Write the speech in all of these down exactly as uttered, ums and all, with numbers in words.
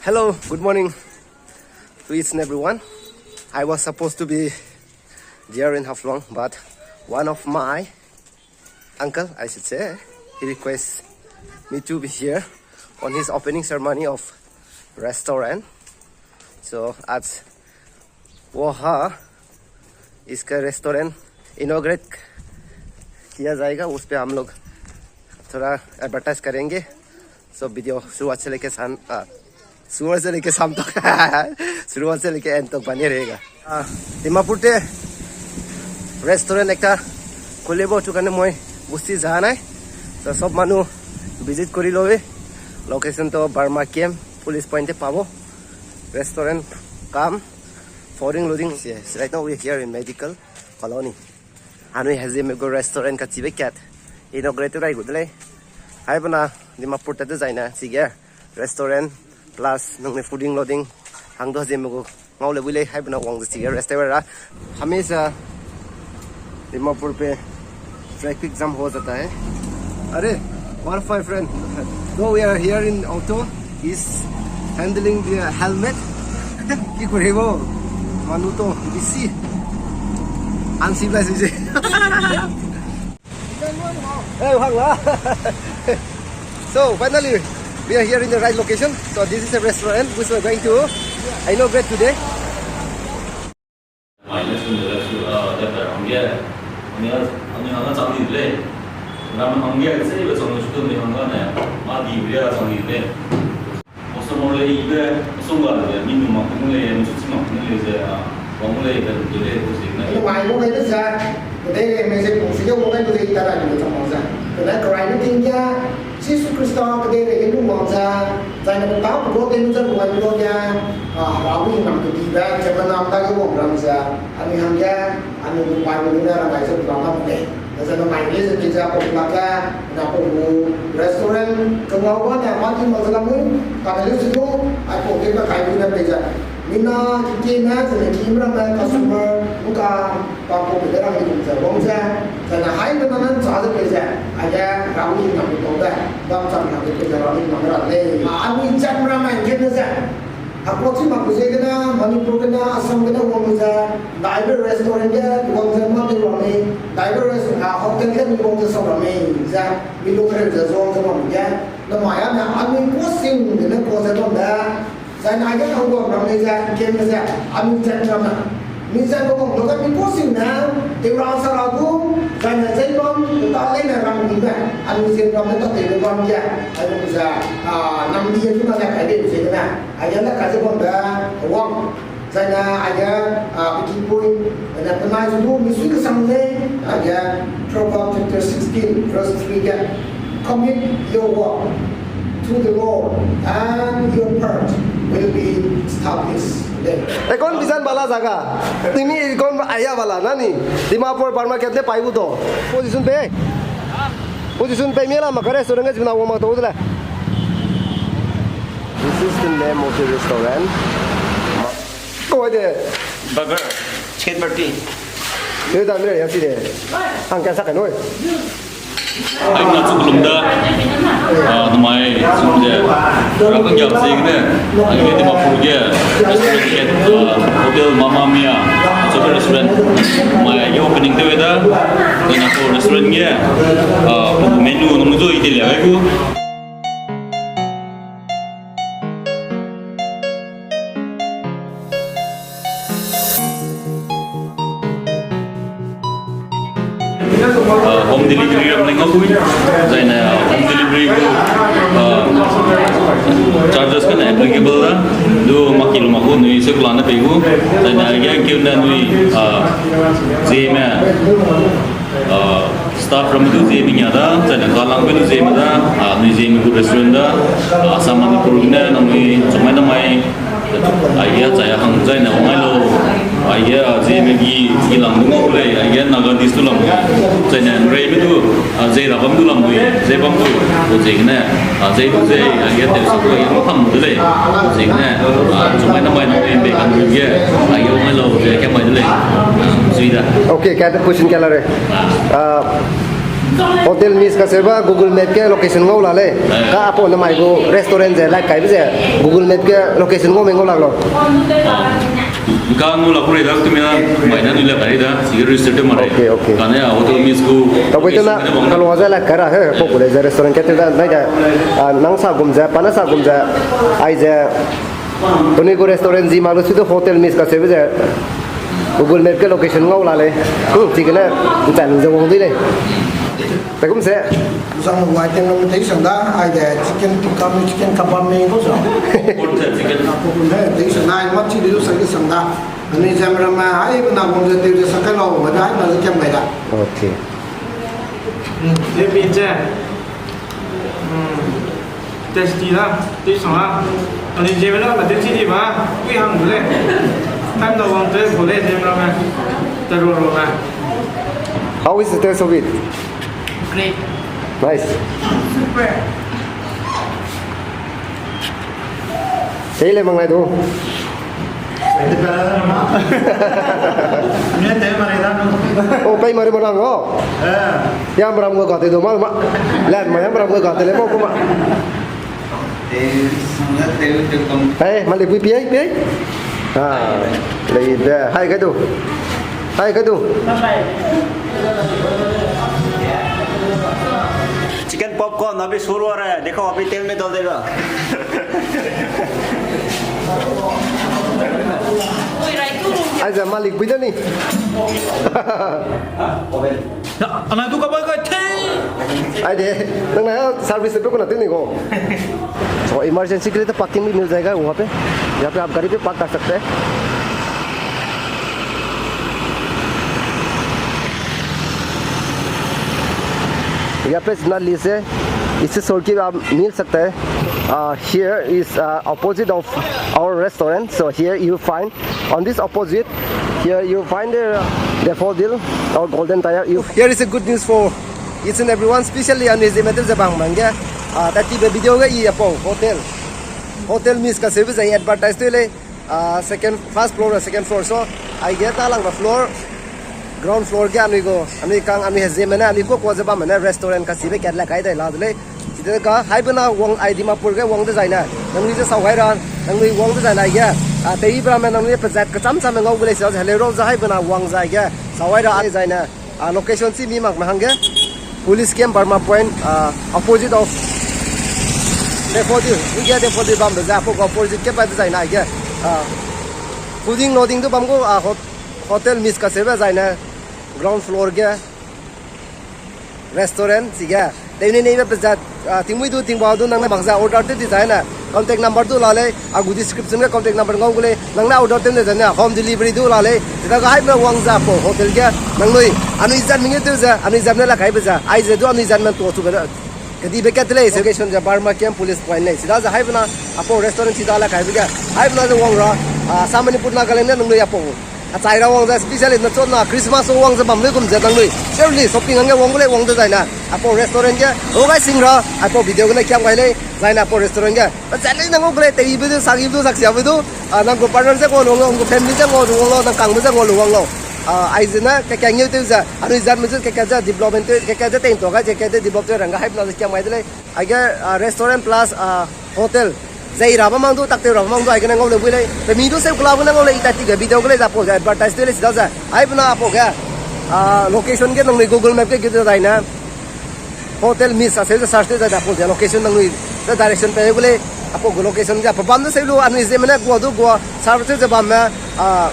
Hello, good morning to each and everyone. I was supposed to be there in Haflong, but one of my uncle, I should say, he requests me to be here on his opening ceremony of restaurant. So आज वहाँ इसका restaurant inaugurate किया जाएगा, उस पे हम लोग थोड़ा एडवर्टाइज करेंगे। So video शुरुआत से लेके शाम, आ, शुरुआत से लेके शाम तक, शुरुआत से लेके एंड तक बने रहेगा। आ, Dimapur te restaurant ekta खुलेबो chu kane moi busti janai. So सब मानु visit करी लोवे। Location तो Burma Camp police point te पाबो। Restaurant cum folding loading. Yes, right now we are here in Medical Colony. Anui Hezieme gu restaurant kachibe kat inaugurate rai gu de lei. Haibena Dimapur ta dezaina chige restaurant plus nangnui folding loading hang du Hezieme gu ngau le wi lei, haibena wang ze chige restaurant ra. हमेशा दिमापुर पे traffic jam हो जाता है। अरे, one of my friend, though we are here in auto, is handling the helmet. Ki kore bo, manu to bisi uncivilized bisi. Eh, hang la. So finally, we are here in the right location. So this is a restaurant which we are going to inaugurate today. Minus twenty lakh su, ah, data hangge. Ani, ani hangge chang di le. Ram hangge se ibe chang su tu ni hangge ne. Ma di bria chang di le. Customer le ibe song ga le, mi nu mak tu le, mi su chi mak tu le ze, ah, wang le, da tu le, tu ze na. Ani mai mo ga le za. Kede le me ze kung si ge mo ga tu le ta ra ni chang mo za. Kede krai ni ting ya. Jisu Khrista kedeirei ge lungwang ze, zaine pe tâ pe gau tei lu ze lungwang lu ge, a, Hera gu hingnam kedibe, ze menam dage wang ram ze, anui hangge, anui gu Bible gene rangai ze lungwang lam lei. Ze namai ge ze pei ze apau gu lak ge, na apau gu restaurant kengau ba ne, ma di mak ze lam mui, kane lu ze du, aipau ge pe kai gu ne pei ze. Mina, kikime, zene kim ramme, customer, muka, pa ko pe de rang di kum ze, wang ze, zene hai pe na nan cha ze pe ze, aige, rang di nang di tau de, bam chang nang di pe ze, rang di nang ra lei. Ma, anui chat ramme, kene ze. Akwa chi mak ku ze gene, Manipur gene, Assam gene, wang ze, diver restaurant ge, wang ze, ma de ramme, diver restaurant, a, hotel ge, wang ze, sa ramme, ze, mi lo kere ze, wang ze, wang ge, namai a ne, anui ko sing, gene, ko ze, wang de, Zaine aige kangguang ram lei ze, game ze, anui chat ramme. Mi ze kangguang lo ga mi ko sing ne, tew ra sa ra gu, zaine zei bam, ta lei ne ram di me, anui ze ram ne ta tew bam ge, anui ze, a, nam di e tu na ze kai de ze ne, aige le kai ze bam be, wang. Zaine aige, a, piki pui, zaine penai zu du, mi sui kesang lei, aige, Proverbs chapter sixteen, verse three ge, Commit your work to the Lord, and your path will be established. Ekon bisan bala zaga. Timi ekon aya bala nani. Dimapur Burma kat ne pai bu to. Position pe. Position pe mi la ma kare so nge jina wang ma to de le. This is the name of the restaurant. Ko de. Burger. Chicken patty. Yo da mi ya si de. Ang kan sa kan oi. Aina chu lum da, ah, namai sum ze, rakang yap ze ne, aige Dimapur ge, restaurant ge, ah, Hotel Mamma Mia, so restaurant, mai ge opening de da, aina ko restaurant ge, ah, menu nung zo i de le ai ku. Ah, home delivery ram leng aku, zaine home delivery gu, ah, charges kane applicable da, du maki lu maku nui se plan ne pei gu, zaine aige keu ne nui, ah, Zeme, ah, staff ram du Zeme nia da, zaine kalang pe du Zeme da, ah, nui Zeme gu restaurant da, ah, Assam Manipur ne, nangnui chumai namai, Aige chai a hang zaine wang ai lo. Aige, a, Zeme gi, gi lam du ngau lei. Aige Naga dish du lam. Zaine nrei be du, a, zei ra bam du lam bui, zei bam bui. O zei gene, a, zei du zei, aige tew sa du aige ma kam de lei. O zei gene, a, chumai namai nang lei be kan ge. Aige wang ai lo, zei ke mai de lei. A, zui da. Okay, ka question ka la re. A. A, Hotel Miss Kaseu ba Google Map ge location ngau la lei. Ka aipau namai gu restaurant ze, like kaibe ze, Google Map ge location ngau me ngau lak lo. Ka ngau la ku rei da, tu mi na, mai na nu le kai da, sige register te ma rei. Okay, okay. Kane a Hotel Miss gu. Tabe te na, ka lo ze like kai ra he, ko ku le ze restaurant ke te da, nai da, a, nang sa gum ze, pa na sa gum ze, ai ze, Penui gu restaurant zi mak lu si du Hotel Miss Kaseu be ze Google Map ge location ngau la lei. Hmm, chigene, nchai lu ze wang dui lei. Pe gum se. Zang lu wai teng lu tei sang da, ai de chicken tikka mi, chicken kebab mi ko sa. Pork sa chicken. Pork sa tei sang da, ai mak chi lu sa ke sang da. Ani zam ram ma, ai bena gum ze tei ze sa kai lau, ma da, ai na ze kem bai da. Okay. Hmm, ye pi che. Hmm. Tasty da, tasty da. Ani Zeme la, tasty di ba, kui hang le. Time da wang te, ko le Zeme la me. Te ro ro me. How is the taste of it? Great. Nice. Super. Tei le mangai du. Oh, pei mari manang o. Eh. Yam ram ga gate du ma ma. Lan ma yam ram ga gate le ma kuma. Eh, mali pui pi ai, pi ai. Ah, lei de. Hai kai du. Hai kai du. Chicken popcorn अभी शुरू हो रहा है, देखो अभी तेल में डाल देगा। Aize malik bui da ni. Ana du ka ba ka the. Ai de, nang na service pe ko na tin ni ko. So emergency के लिए तो पार्किंग भी मिल जाएगा वहाँ पे, यहाँ पे आप गाड़ी भी पार्क कर सकते हैं। यहाँ पे जितना लीज है, इससे छोड़ के आप मिल सकता है। Uh, here is, uh, opposite of our restaurant. So here you find on this opposite, here you find the daffodil or golden tire. You, here is a good news for each and everyone, specially anui Zeme te ze bam mang ge. Ah, tatibe video ge i apau hotel, Hotel Miss Kaseu be ze advertise te lei. Ah, second, first floor, second floor. So, aige ta lang ba floor, ground floor ge anui gu, anui kang, anui Zeme ne, anui kuakua ze bamme ne restaurant kasibe kat le kai dai la de lei. Chide ka, hai bena wang ai Dimapur ge wang dezaine. Nangnui ze sau hai ra, nangnui wang dezaine aige. Ah, tei bra me nangnui pezat kecham cham me ngau gu lei, sa ze heleu rau ze hai bena wang zai ge. Sau hai ra ai zaine. Ah, location si mi mak me hangge. Police camp Burma Point, ah, opposite of Daffodil. Ige Daffodil bam be ze, apau gu opposite ke pa dezaine aige. Ah, fooding loading du bam gu, ah, hot-, Hotel Miss Kaseu be zaine ground floor ge restaurant chige. Tei ne neibe pezat, ah, tingmui du, tingba du, nang ne mak ze order te dezaine. Contact number du la lei, a gu description ge contact number ngau gu lei, nang ne order tew ne zane, home delivery du la lei, chida ga hai bena wang ze apau hotel ge, nangnui, anui zat mengeu tew ze, anui zat ne la kai be ze, ai ze du anui zat me to chu be da. Kedi be kat lei, location ze Burma Camp Police Point lei, chida ze hai bena, apau restaurant chida la kai be ge, hai bena ze wang ra, ah, Assam Manipur Nagaland ne nangnui apau. Achai ra wang ze specially na chot na Christmas wang ze bam lei gum ze nangnui. Surely shopping hangge wang gu lei wang dezaine. Apau restaurant ge. O gai sing ra. Apau video gene kiam gai lei. Zaine apau restaurant ge. Pezat lei nang gu lei tei be du, sagi be du, saksia be du. Ah, nang gu partner ze ngau lu wang lo, nang gu family ze ngau lu wang lo, nang kangme ze ngau lu wang lo. Ah, ai zene, keke ngeu tew ze. Anui zat me zu keke ze development tew, keke ze teng to gai, keke ze develop tew rang ga hai bena ze kiam gai de lei. Aige, ah, restaurant plus, ah, hotel. Zei ra ba mang du, tak tew ra ba mang du, aigene ngau le bui lei. Pe mi du seu kela gene ngau lei, i tat ti ge video ge lei, za pau ze advertise tew lei, sida ze. Ai bena apau ge, ah, location ge nangnui Google Map ge ge de zaine. Hotel Miss Kaseu ze search tew ze da pau ze location nangnui ze direction pe gu lei. Apau gu location ze pe bam ze seu lu, anui Zeme ne gua du gua, serve tew ze bamme, ah,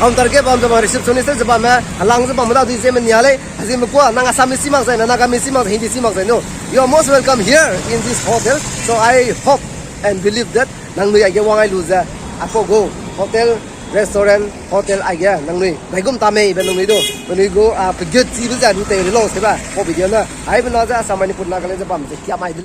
counter ge bam ze bam, receptionist tew ze bamme, alang ze bamme da du Zeme nia lei. Azime kua, nang Assamese mak zai, nang Nagamese mak zai, Hindise mak zai, no. You are most welcome here in this hotel. So I hope and believe that nangnui aige wang ai lu ze, apau gu hotel, restaurant, hotel aige nangnui daigum ta mei be nangnui du, nangnui gu, ah, pegut chi be ze du tei re lo se ba, pau video na. Ai bena ze Assam Manipur Nagaland ze bam ze kiam ai de.